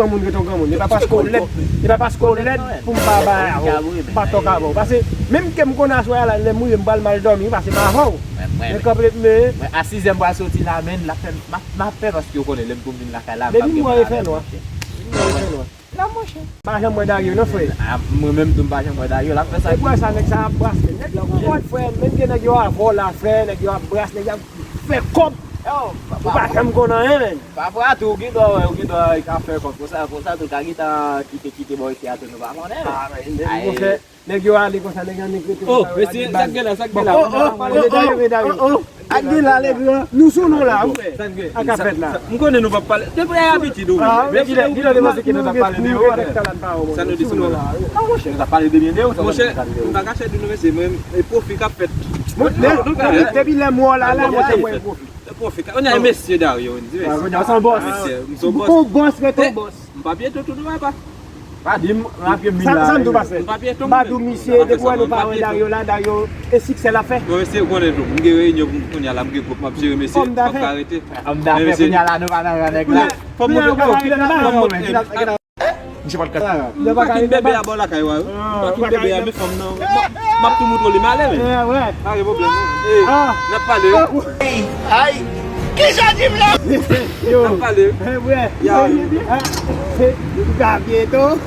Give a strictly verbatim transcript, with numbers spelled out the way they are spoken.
Yon moun rete yon granmoun. E pa paske w lèd, e pa paske w lèd pou m pa bay avè w, m pa tòk avè w. Paske menm ke m konnen aswè a la, lè m rive m pral mal dòmi, paske m avè w. Men kanpe, men. Mwen a sizè m pral soti la, men l ap fè, m ap, m ap fè paske w konnen lè m tou vin lakay la, m p ap gen moun avè m, monchè. Depi m wè e fè nwa. Depi m wè e fè nwa. La, monchè. M pa janm wè Dario, non, frè. A, mwen menm tou, m pa janm wè Dario. L ap fè sa. Se pou sa nèg sa ap brase. Nèg yo konprann, frè. Menm gen nèg yo avè w la, frè. Nèg yo ap brase, nèg yo ap fè kòb. Ou pa janm konn anyen, menn. Pafwa tou, ou gen dwa wè, ou gen dwa wè, ka fè kòb. Konsa, konsa tou, ka gentan kite, kite bò isi a tou, nou pa konnen. Ah, men, monchè, nèg yo ale konsa, nèg yo annik rete konsa, yo ale bal. Oh, mesye, sa k gen la, sa k gen la? Oh, oh, oh, oh, oh, oh. Ak gen la, le gran. Nou sou nou la, wi. Sa k gen? Sa k ap fèt la? M konnen nou p ap pale. Depi ayabitid ou menm. Men kilè, kilè nou panse ke nou t ap pale de yo? Sa nou di sou nou la? Ah, monchè, nou t ap pale de byen de yo, sa nou t ap pale de yo. Mwen, m pa kache di nou, mesye, mwen, e pwofi k ap fèt. Depi lè m wè w la, la, monchè, mwen pwofi. Pwofi, kounye a, mesye Dario, di mesye. Kounye a, se yon bòs. Mesye, m se yon bòs. Yon bòs, rete yon bòs. M pa pyeton tou, non, papa. Pa di m, m ap ye mil la. Sa m tou pase. M pa pyeton. M pa di w, misye, depi wè nou pa wè Dario la, Dario, e siksè l ap fè. Bon, mesye, ou konnen tou. M gen reyinyon pou m kounye a la, m gen gwoup, m ap jere mesye, m ap ka rete. Òm dafè, kounye a la, nou pa nan rang nèg la. Fò m montre, fò m montre. Misye pa t ka. M pa kite bebe a bò lakay ou a, wi. M pa kite bebe a, men fanm nan. M ap, m ap tou moutre w li, m ale, men. Pa gen pwoblèm, non. N ap pale, wi. Ay, ki jan di m la? N ap pale, wi. Ya, wi. Ou ka byen tou.